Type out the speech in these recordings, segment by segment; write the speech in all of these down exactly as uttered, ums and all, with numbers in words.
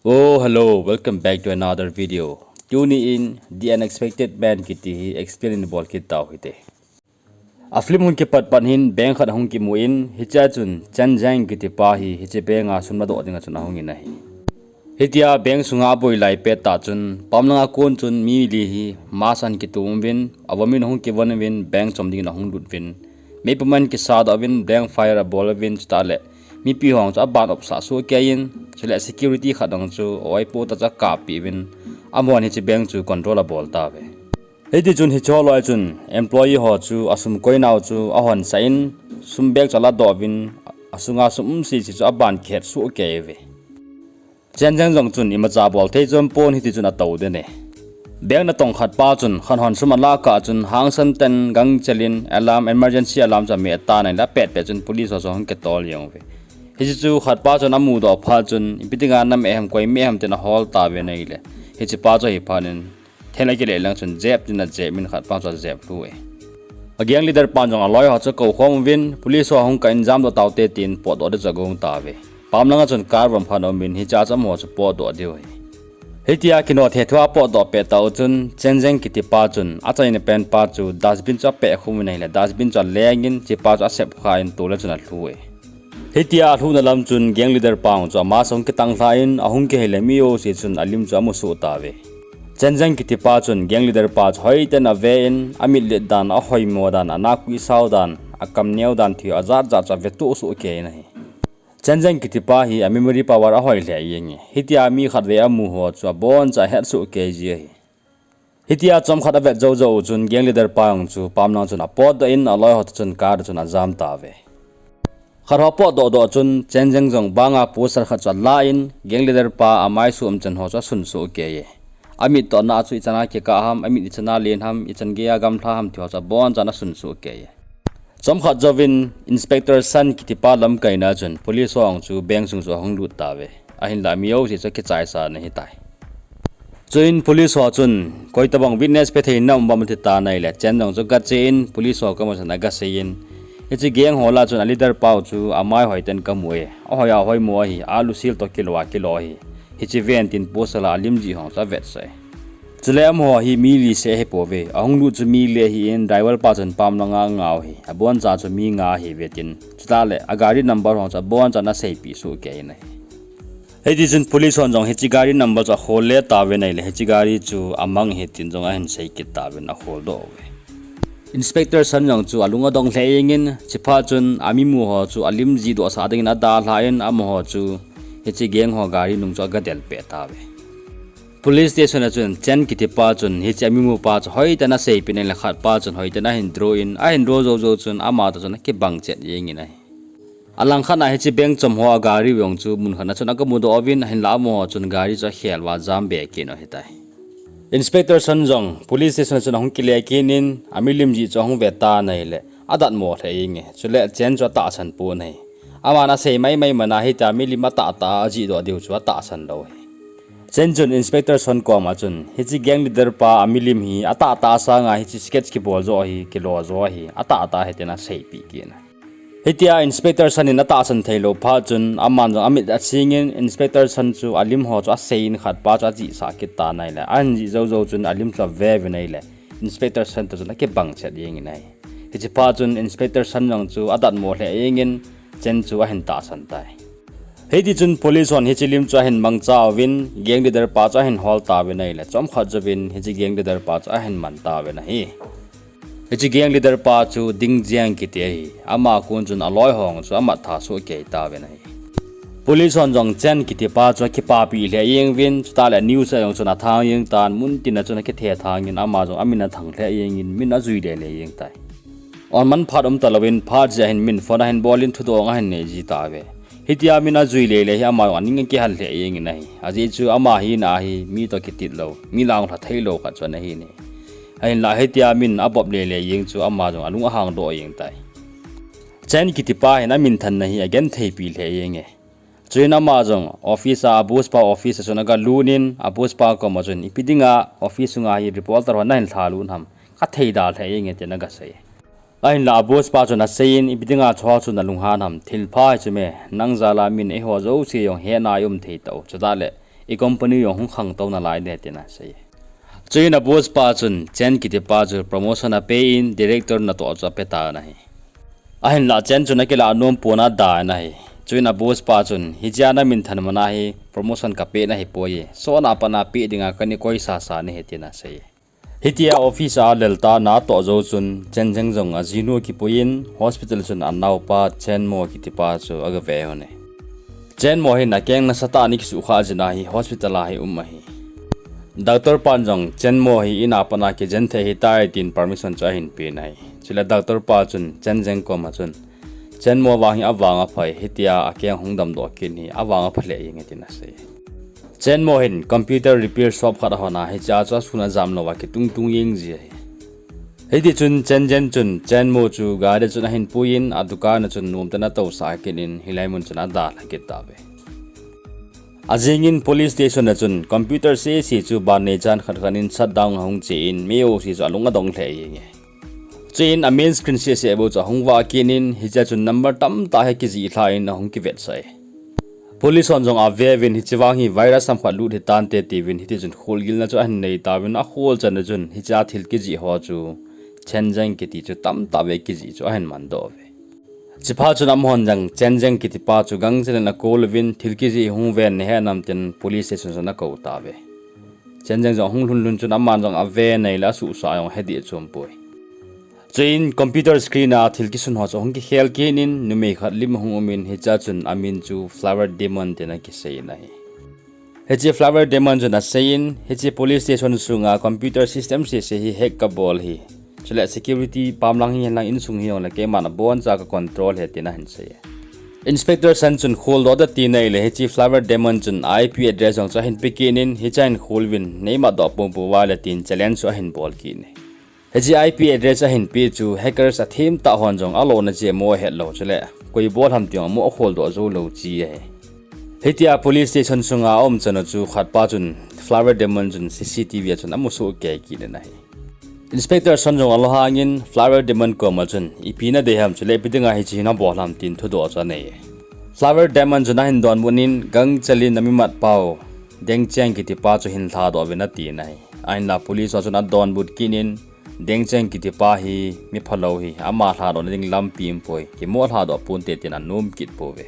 Oh, hello, welcome back to another video. Tuni in The Unexpected Man kiti hi explain in bol kit tau hite. A film hung kipat pan hin bank khat hung kimu in, hichea chun Chen Zheng kiti pa hi hiche bank a sum ladoh dinga chun ahung in ahi. Hitia bank sunga aboi lai pet tah chun, pamlanga kon chun mi li hi mask ahin kitum uvin, avon in ahung kivon uvin, bank chom dingin ahung lut uvin, meipum ahin kisadoh uvin, blank fire abol uvin, chutah le mipi ho chu aban opsah soh kei in, chule security khat jong chu a-oi po tah chu akap peh uvin, amahon hiche bank chu control abol tauve. Hiti chun hiche loi chun employee ho chu asum koinau chu ahon sah in, sum bag chu aladoh uvin, asunga sum um sese chu aban khet soh kei uve. Chen Zheng jong chun imacha bol thei chom pon, hiti chun atou den e. Bank natong khat pa chun khat hon sum alah kah chun hangsan tah in gangchel in alarm, emergency alarm chu ameh tan ahile apet pet chun police ho chu ahung kitol jeng uve. Hiche chu khat pa chun amudoh phat chun, ipi dinga nameh ham, koi meh ham tin ahol tauve ahile, hiche pa chu ahi phat in thil akile lang chun jep tin ajep in khat pa chu ajep lhu e. A gang leader pan jong aloi ho chu akou khom uvin, police ho hung kah in jamdoh taute tin potdoh ding chu agong tauve. Pamlanga chun car vom khat aum in, hichea chu amaho chu potdoh diu ahi. Hitia kinoh thethua potdoh pet tah u chun Chen Zheng kiti pa chun achaina pen pa chu dustbin chu apeh khum in ahile, dustbin chu aleng in, hiche pa chu asep kha in tol a chun alhu e. Hitia alhuhna lam chun gang leader pa jong chu ama sung kitang lha in, ahung kihei le mi jouse chun alim chu amu soh tauve. Chen Zheng kiti pa chun gang leader pa chu hoiten ave in, amit let dan, ahoimo dan, anakui sao dan, akam neo dan, thil ajat jat chu ave toh soh kei in ahi. Chen Zheng kiti pa hi a memory power ahoi lheh jeng e. Hitia mi khatvei amu ho chu aboncha ahet soh kei ji ahi. Hitia chomkhat avet jou jou u chun gang leader pa jong chu pamlang chun apotdoh in, aloi ho toh chun car a chun ajam tauve. Khat ho apotdoh doh chun Chen Zheng jong banga poster khat chu alah in, gang leader pa amai suh umchan ho chu asun soh kei e. Amit tohna chu ichan a kikah ham, amit ichan a len ham, ichan geiya gamla ham ti ho chu abonchan asun soh kei e. Chomkhat jouvin Inspector Sun kiti pa lamkaina chun police ho jong chu bank sung chu ahung lut tauve. Ahinla mi jouse chu akichaisa ana hitai. Chuin police ho chun koitobang witness pe thei naum ham ati tan ahile, Chen jong chu gache in police ho koma chun agasei in, hiche gang ho lah a chun a leader pa u chu amai hoiten kamu e. Ahoi a hoimo ahi, alusil toh kilou a kilou ahi. Hiche ven tin poster a alim jih ho chu avetsah e. Chule amaho hi mi li seh ahipouve. Ahung lut chu mi li ahin, driver pa chun pamlanga angah u ahi. Aboncha chu mi nga ahiuve tin, chutah le a gari number ho chu abonchan aseipeh soh kei in ahi. Hitichun police hon jong hiche gari number chu akhol le tauvin ahile, hiche gari chu amang ahi tin jong ahin sei kit tauvin akholdoh uve. Inspector Sun jong chu alung adong lheh jengin, chuphat chun amimu ho chu alim jihdohsah dingin adalhan, amaho chu hiche gang ho gari nung chu agadelpeh tauve. Police station a chun Chen kitipa chun hiche amimu pa chu hoiten aseipeh in ahile, khatpa chun hoiten ahin draw in, ahin draw jou jou chun ama toh chun akibang chet jengin ahi. Alangkhat a hiche bank chom ho a gari jong chu munkhat a chun agamudoh uvin, ahinla amaho chun gari chu akhel uva ajam be kit u ahitai. Inspector Sun jong police station a chun ahung kile kit in, amilim jih chu ahung vetan ahile, adatmo lheh jenge. Chule Chen chu atahsan pon ahi. Aman asei maimai man a hitia milim atahtah a ajihdoh diu chu atahsan lou ahi. Chen chun Inspector Sun koma chun, hiche gang leader pa amilim hi atahtah sanga hiche sketch kibol joh hi, kilo joh hi atahtah ahi tin aseipeh kit in ahi. Hitia Inspector Sun in atahsan theilou phat chun, aman jong amit asingin, Inspector Sun chu alim ho chu aseiyin, khatpa chu ajihsah kit tan ahile, ahin jih jou jou chun alim chu aveuvin ahile, Inspector Sun toh chun akibang chet jengin ahi. Hiche phat chun Inspector Sun jong chu adatmo lheh jengin, Chen chu ahin tahsan tai. Hitichun police hon hiche lim chu ahin mangcha uvin, gang leader pa chu ahin hol tauvin ahile, chomkhat jouvin hiche gang leader pa chu ahin man tauvin ahi. Hiche gang leader pa chu Ding Jiang kiti ahi. Ama kon chun aloi ho chu amat tha soh kei tauvin ahi. Police hon jong Chen kitipa chu akipapi lheh jenguvin, chutah le news a jong chun athang jeng tan, muntin a chun akithethangin, ama jong amin athang lheh jengin, min ajui lele jeng tai. Aman phat um talouvin, phat jeh a hin min phone ahin bolin, thudol ahin nei ji tauve. Hitia min ajui lele hi ama jong aning akihal lheh jengin ahi. Ajeh chu ama hina hi mi toh kitit lou, mi lang lha thei lou khat chu ana hi in ahi. Ahinla hitia min abop lele jeng chu ama jong alung ahangdoh jeng tai. Chen kitipa hin aminthanna hi agentheipi lheh jenge. Chuin ama jong office a, a boss pa office a chun agalut in, a boss pa koma chun, ipi dinga office sunga hi reporter ho nahin lhalut ham, katheida lheh jenge tin agasei. Ahinla a boss pa chun aseiyin, ipi dinga chuho chu nalunghan ham, thilpha hi chu me, nang jal a min eiho jouse jong hetna aum thei tauh, chutah le i company jong hung khangtou nalai ding ahi tin asei. Chuin a boss pa chun Chen kiti pa chu promotion ape in director natoh chu ape tan ahi. Ahinlah Chen chun akilah nom pon adan ahi. Chuin a boss pa chun, hichea na minthan man ahi, promotion kapeh nahi poi. Sona pat a peh dinga kana koi sasa nahi tin asei. Hitia office a alel tan atoh jou chun Chen Zeng jong ajinu kipuiyin hospital chun anaopa Chen Mo kiti pa chu agave lhon e. Chen Mo hin akeng nasatah a ana kisukha jin ahi, hospital a hi um ahi. Doctor pan jong Chen Mo hi in a pat a kijen thei ahitai tin permission chu ahin pe in ahi. Chule doctor pa chun Chen Zeng koma chun, Chen Mo vang hi avang aphai, hitia akeng hung damdoh kit hi avang apha lheh jeng e tin asei. Chen Mo hin computer repair shop khat ahon a, hichea chu asun ajam louva kitung tung jeng ji ahi. Hiti chun Chen Zeng chun Chen Mo chu gari chun ahin puiyin adukan a chun nomtah in atousah kit in hilai mun chun adalha kit tauve. Ajing in police station a chun computer sese chu ban neichan khat khat in shutdown ahung che in mi jouse chu alung adong lheh jeng e. Chuin a main screen sese bou chu ahung vah kit in hichea chun number tamtah hi kijih lha in ahung kivetsah e. Police hon jong ave uvin hiche vang hi virus ham khat lut hitante tiuvin hiti chun kholgilna chu ahin nei tauvin akhol chan a chun hichea thil kijih ho chu Chen Zeng kiti chu tamtah vei kijih chu ahin mandoh uve. Chuphat chun amahon jong Chen Zeng kiti pa chu gangchel in akol uvin thil kijih hung ven nahe nam tin police station chun akou tauve. Chen Zeng jong ahung lhun lhun chun aman jong ave nei le asuhsa jong ahe deh chom poi. Chuin computer screen a thil kisun ho chu ahung kikhel kit in numei khat lim ahung um in hichea chun amin chu Flower Demon tin akisei in ahi. Hiche Flower Demon chun asei in, hiche police station sunga computer system sese hi hack kabol ahi. Chule security pamlang hihen lang insung hijongle keiman abonchan ka control ahi tin ahin sei e. Inspector Sun chun kholdoh tah in ahile hiche Flower Demon chun I P address jong chu ahin pe kit in hichea hin khol uvin neimatdoh pon pouva ahile tin challenge chu ahin bol kit in ahi. Hiche I P address ahin peh chu hackers athemtah hon jong alona jeh mo ahet lou chule koi bol ham ti jong mo akholdoh jou lou chi ahi. Hitia police station sunga aum chan u chu khatpa chun Flower Demon chun C C T V a chun amusoh kei kit in ahi. Inspector Sun jong alunghang in Flower Demon koma chun ipi nadei ham chule ipi dinga hiche hi nabol ham tin thudoh chu anei e. Flower Demon chun ahin donbut in gangchel in namimat pau Deng Cheng kiti pa chu hin lhadoh uvin ati in ahi. Ahinla police ho chun adonbut kit in Deng Cheng kiti pa hi mi phalou ahi, ama lhadoh na ding lampi umpoi, kimo lhadoh ponte tin anom kit pouve.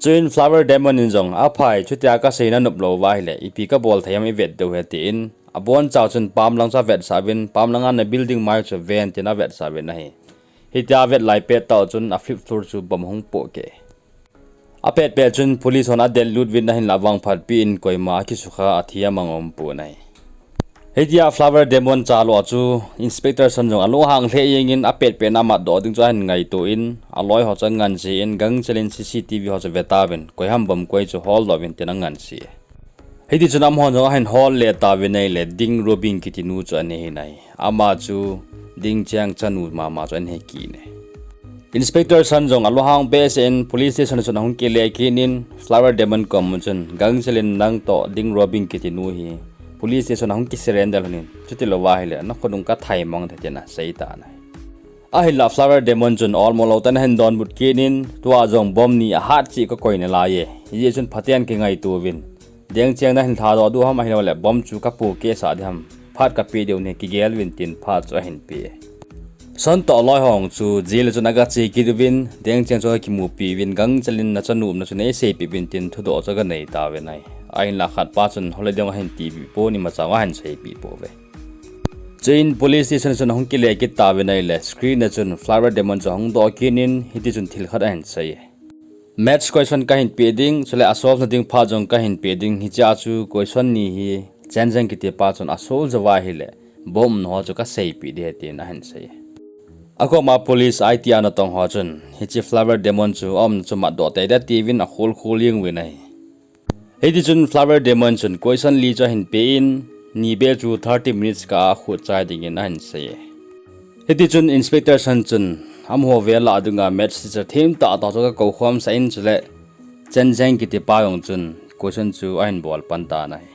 Chuin Flower Demon in jong aphai chutia kasei nanop lou uva ahile ipi kabol thei ham ivet diu ahi tin abonchau chun pamlang chu avetsah uvin pamlanga ana building mai chu ven tin avetsah uvin ahi. Hitia avet lai pettah u chun a fifth floor chu bomb ahung pohkeh e. Apetpet chun police hon adellut uvin ahinla vangphatpi in koima akisukha athi amang aumpon ahi. Hitia Flower Demon chalou chu Inspector Sun jong alunghang lheh jeng in apetpet na matdoh ding chu ahin ngaito in aloi ho chu anganse in gangchel in C C T V ho chu vetauvin koiham bomb koi chu holdoh uvin tin anganse e. Hitichun amahon jong ahin hol le tauvin ahile Ding Robin kiti nu chu ana hin ahi. Ama chu Ding Cheng chanu mama chu ana hi kit e. Inspector Sun jong alunghang behseh in police station a chun ahung kile kit in Flower Demon koma chun gangchel in nangtoh Ding Robin kiti nu hi police station a hung kisurrender lhon in chuti louva ahile nakhonung kathaimang thei tin asei tan ahi. Ahinla Flower Demon chun olmo lou tah in ahin donbut kit in tua jong bomb ni ahat cheh kakoi nalai e. Hijeh chun phaten kingaito uvin Deng Cheng nahin lhadoh diu ham ahilouleh bomb chu kapohkehsah ding ham phat kapeh diu ahi kigel uvin tin phat chu ahin pe e. Sun toh aloi ho chu jail a chun agache kit uvin Deng Cheng chu akimupi uvin gangchel in nachanu umna chu neiseipeh uvin tin thudoh chu aganei tauvin ahi. Ahinla khatpa chun holiday ahin tipeh pon imacha ahin seipeh pouve. Chuin police station a chun ahung kile kit tauvin ahile screen a chun Flower Demon chu ahung doh kit in hitichun thil khat ahin sei e. Maths question kahin peh ding chule asolve na ding phat jong kahin peh ding, hichea chu question ni hi Chen Zeng kiti pa chun asolve jouva ahile bomb umna ho chu kaseipeh ding ahi tin ahin sei e. Akoma police I T a natong ho chun hiche Flower Demon chu aumna chu matdoh teitei tiuvin akhol khol jeng uvin ahi. Hitichun Flower Demon chun question li chu ahin pe in, ni beh chu thirty minutes kah a akhut chai dingin ahin sei e. Hitichun Inspector Sun chun amaho vel a dinga maths teacher themtah toh chu akoukhomsah in chule Chen Zeng kiti pa jong chun question chu ahin bol pan tan ahi.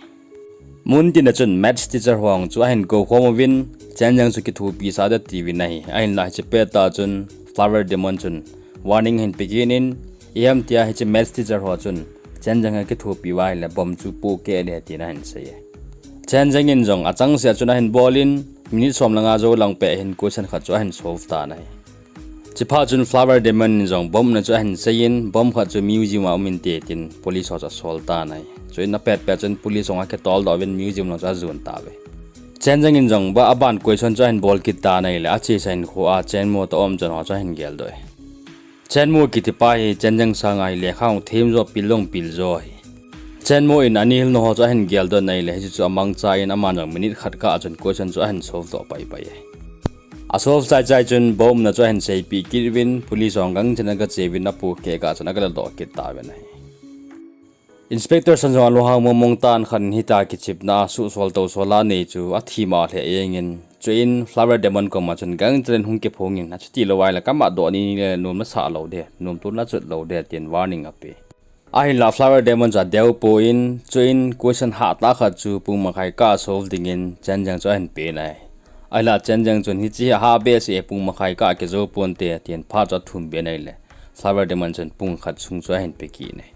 Mun tina chun maths teacher ho jong chu ahin koukhom uvin Chen Zeng chu kithopisah ding atiuvin ahi. Ahinla hiche pettah chun Flower Demon chun warning ahin pe kit in, iham tia hiche maths teacher ho chun Chen Jeng hi akithopi uva ahile bomb chu pohkeh ding tin ahin sei e. Chen Jeng in jong achangseh a chun ahin bol in, minute som le nga jou lang pet hin question khat chu ahin solve tan ahi. Chuphat chun Flower Demon in jong bomb na chu ahin sei in, bomb khat chu museum a um inte tin police ho chu asol tan ahi. Chuin apet pet chun police ho akitol doh uvin museum lang chu ajon tauve. Chen Jeng in jong ba aban question chu ahin bol kit tan ahile, achesa hinkho a Chen Mo toh aum chon ho chu ahin geldoh e. Chen Mo kitipa hi Chen Jeng sanga hi lekha hung them jo, pil jong pil jo ahi. Chen Mo in anilna ho chu ahin geldoh in ahile, hiche chu amangcha in aman jong minute khat kah a chun question chu ahin solve doh pai pai e. Asolve chai chai chun bomb na chu ahin seipeh kit uvin, police ho gangchel in agache uvin, apohkeh kah chun agala doh kit tauvin ahi. Inspector Son jong alunghang mong mong tan, khat in hitia kichepna a suhsol tousol a anei chu athi ma lheh jengin, chuin Flower Demon koma chun gangchel in hung kiphongin, achuti lou ahile kamat doh ni le nom nasah lou ding, nom tol nachot lou ding tin warning ape. Ahinla Flower Demon chu adeu poi, chuin question hahtah khat chu pung makhai kah a solve dingin Chen Jeng chu ahin pen ahi. Ahinla Chen Jeng chun hiche hi ahah behseh e, pung makhai kah a kijou ponte tin phat chu athum be in ahile, Flower Demon chun pung khat sung chu ahin pe kit in ahi.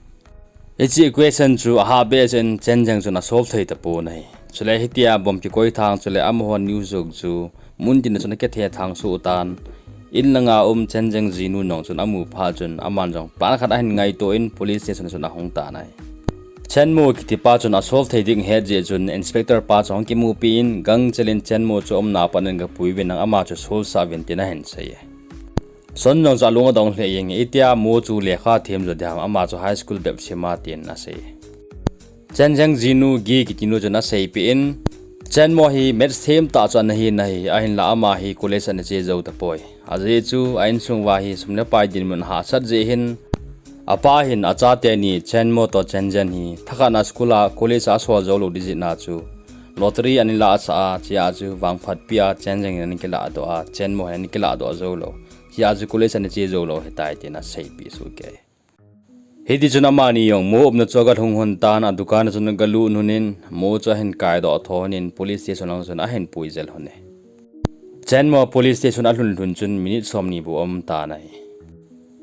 Hiche question chu ahah behseh in Chen Jeng chun asolve thei tapon ahi. Chule hitia bomb kikoi thang chule amaho news jong chu muntin a chun akithe thang soh tan. In langa um Chen Jeng jinu jong chun amu phat chun aman jong plan khat ahin ngaito in police station a chun ahung tan ahi. Chen Mo kitipa chun asolve thei ding ahet jeh chun inspector pa chu ahung kimupi in, gangchel in Chen Mo chu umna a pat in gapui uvin lang, ama chu solsah uvin tin ahin sei e. Son jong chu alung adong lheh jenge, itia Mo chu lekha them jo diham, ama chu high school bep sima tin asei. Chen Jeng jinu Gi kitinu chun aseipeh in, Chen Mo hi maths them tah chu ana hi nahi, ahinla ama hi college ana che jou tapoi. Ajeh chu a insung uva hi sum le pai dinmun ahahsat jeh hin, apa hin achate ni Chen Mo toh Chen Jeng hi thakhat na school a college a asol jou lou ding jeh a chu lottery ana lahsah a, chea chu vangphatpi a Chen Jeng hin ana kilah doh a, Chen Mo hin ana kilah doh jou lou. Chea chu college ana che jou lou ahitai tin aseipeh sohkei. Hitichun amani jong Mo umna chu agalhung lhon tan, adukan a chun agalut lhon in, Mo chu ahin kaidoh tho lhon in police station lang chun ahin puijel lhon e. Chen Mo police station alhun lhun chun minute somni bou aum tan ahi.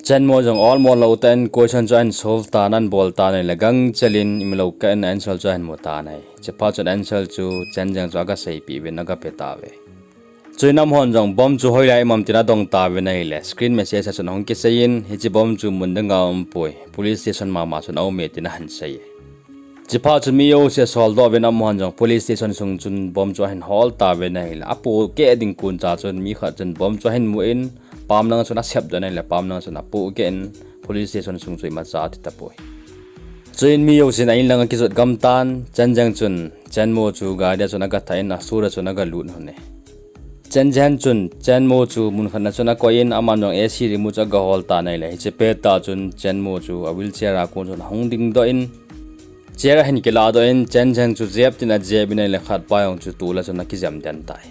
Chen Mo jong olmo lou tah in question chu ahin solve tan, ahin bol tan ahile gangchel in imilou kah in answer chu ahin mu tan ahi. Chuphat chun answer chu Chen Jeng chu agaseipeh uvin agape tauve. Chuin amahon jong bomb chu hoilai a um am tin adong tauvin ahile, screen message a chun ahung kisei in, hiche bomb chu mun danga umpoi, police station mama chun aume tin ahin sei e. Chuphat chun mi jouse asoldoh uvin amahon jong police station sung chun bomb chu ahin hol tauvin ahile, apohkeh ding koncha chun mi khat chun bomb chu ahin mu in, pam langa chun asepdoh in ahile, pam langa chun apohkeh in police station sung chu imacha ati tapoi. Chuin mi jousen a in langa kijot gam tan, Chen Jeng chun Chen Mo chu gari a chun agatha in, a store a chun agalut lhon e. Chen Jeng chun Chen Mo chu mun khat na chun akoi in, aman jong A C remote chu agahol tan ahile, hiche pettah chun Chen Mo chu a wheelchair a kon chun ahung dingdoh in, chair ahin kilahdoh in, Chen Jeng chu jep tin ajep in ahile, khatpa jong chu tol a chun akijem den tai.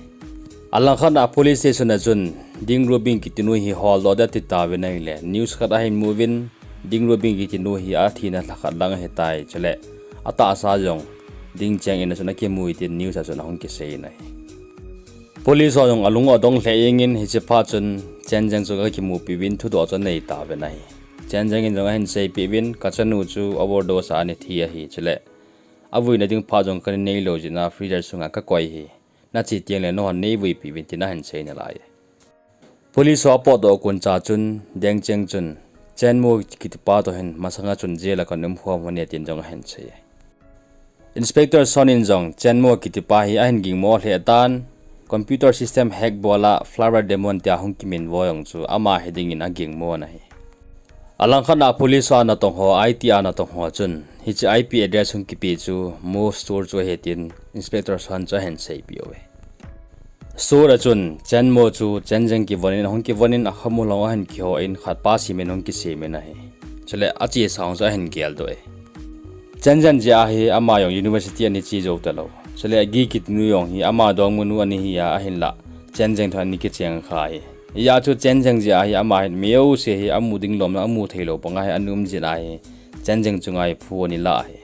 Alangkhat na police station a chun Ding Rubin kitinu hi holdoh ding ati tauvin ahile, news khat ahin mu uvin, Ding Rubin kitinu hi athina lhakhat lang ahitai, chule atahsa jong Ding Cheng in a chun akimu e tin news a chun ahung kisei in ahi. Police ho jong alung adong lheh jengin, hiche phat chun Chen Jeng chu akimupi uvin thudoh chu anei tauvin ahi. Chen Jeng in jong ahin seipeh uvin, kachanu chu overdose a ana thi ahi, chule avuina ding phat jong kana neilou jeh a freezer sunga kakoi ahi. Nache tengle nanghon neivuipi uvin tin ahin sei nalai e. Police ho apotdoh koncha chun Ding Cheng chun Chen Mo kitipa toh hin masanga chun jail a kana umkhom lhon e tin jong ahin sei e. Inspector Son in jong Chen Mo kitipa hi ahin gingmo lheh tan, computer system hack bol a Flower Demon tia hung kiminvo jong chu ama hiding in agingmo ahi. Alangkhat na police a natong ho, I T a natong ho chun hiche I P address hung kipe chu Mo store chu ahi tin Inspector Son chu ahin seipeh uve. Store a chun Chen Mo chu Chen Jeng kivon in, ahung kivon in, akhamu lhon ahin kiho in, khatpa simin hung kisem in ahi. Chule achesa ho chu ahin geldoh e. Chen Jeng jeh a hi ama jong university ana che jou talou. Chule Gi kitinu jong hi ama dongmanu ana hi a, ahinla Chen Jeng toh ana kicheng kha ahi. Hijeh chun Chen Jeng jeh a hi ama hin mi jouse hi amu ding lom, amu theilou banga hi ana um jeh a hi Chen Jeng chunga hi phu ana lah ahi.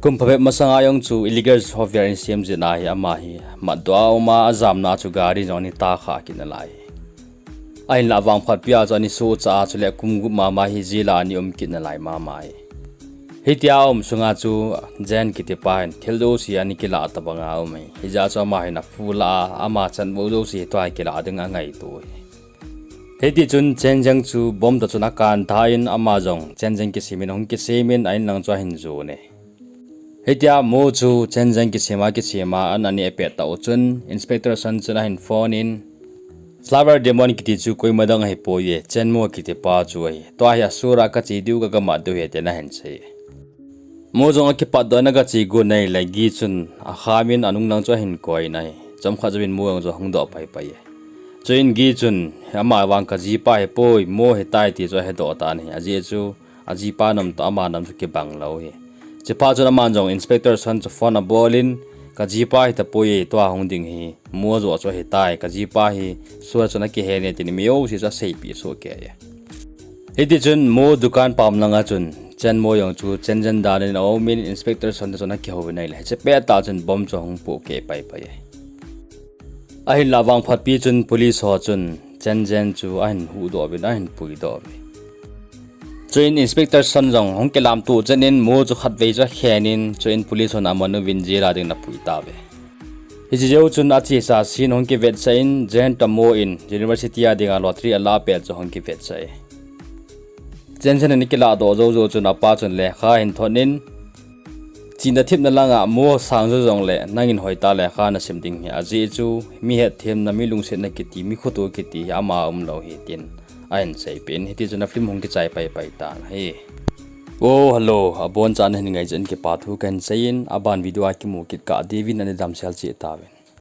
Kum phabep masanga jong chu illegal software ana sem jeh a hi ama hi matdoh a um a, ajamna chu gari jong ana tah kha kit nalai. Ahinla vangphatpi a chu ana sohcha a, chule kum gup mama hi jail a ana um kit nalai mama ahi. Hitia aum sunga chu Jen kitipa hin thil jouse ana kilah tabanga aum e. Hijeh chun ama hin aphula a, ama chan bou jouse tua kilah ding angaito e. Hiti chun Chen Jen chu bomb toh chun akan tha in ama jong Chen Jen kisemin ahung kisemin a inlang chu ahin jon e. Hitia Mo chu Chen Jen kisema kisema an aneh apet tah u chun Inspector Sun chun ahin phone in, Flower Demon kiti chu koima dang ahipoi e, Chen Mo kitipa chu ahi. Tua hi asura kache diu kagamat diu ahi tin ahin sei e. Mo jong akipatdoh in agache got in ahile Gi chun akhamin anunglang chu ahin koi in ahi. Chomkhat jouvin Mo jong chu ahung doh paipai e. Chuin Gi chun, amavang kajipa ahipoi, Mo ahitai ti chu ahedoh tan ahi. Ajeh chu ajipa nom toh ama nom chu kibang lou ahi. Chuphat chun aman jong Inspector Sun chu phone abol in, kajipa ahitapoi e, tua hung ding hi Mo joh chu ahitai, kajipa hi sura chun akihen e tin mi jouse chu aseipeh sohkei e. Hiti chun Mo dukan pam langa chun Chen Mo jong chu Chen Jen dan in aumin Inspector Sun toh chun akihouvin ahile hiche pettah chun bomb chu ahung pohkeh paipai e. Ahinlah vangphatpi chun police ho chun Chen Jen chu ahin huhdoh uvin ahin puidoh uve. Chuin Inspector Sun jong hung kilamto chan in Mo chu khatvei chu akhen in, chuin police hon aman uvin jail a dingin apui tauve. Hiche jou chun achesa scene hung kivetsah in, Jen toh Mo in university a dinga lottery alah pet chu hung kivetsah e. Chen Jen in akilahdoh jou jou chun apa chun lekha ahin thot in, chihna thepna langa Mo sang jou jongle nangin hoitah lekha nasim ding ahi, ajeh chu mi hetthemna, mi lungsetna kiti, mi khoto kiti hi ama umlou ahi tin ahin seipeh in, hiti chun a film hung kichai paipai tan ahi. Oh, hello, abonchan nahin ngai jeh in kipa thu kahin seiyin, aban video a kimu kit kah diuvin nadamsel cheh tauvin.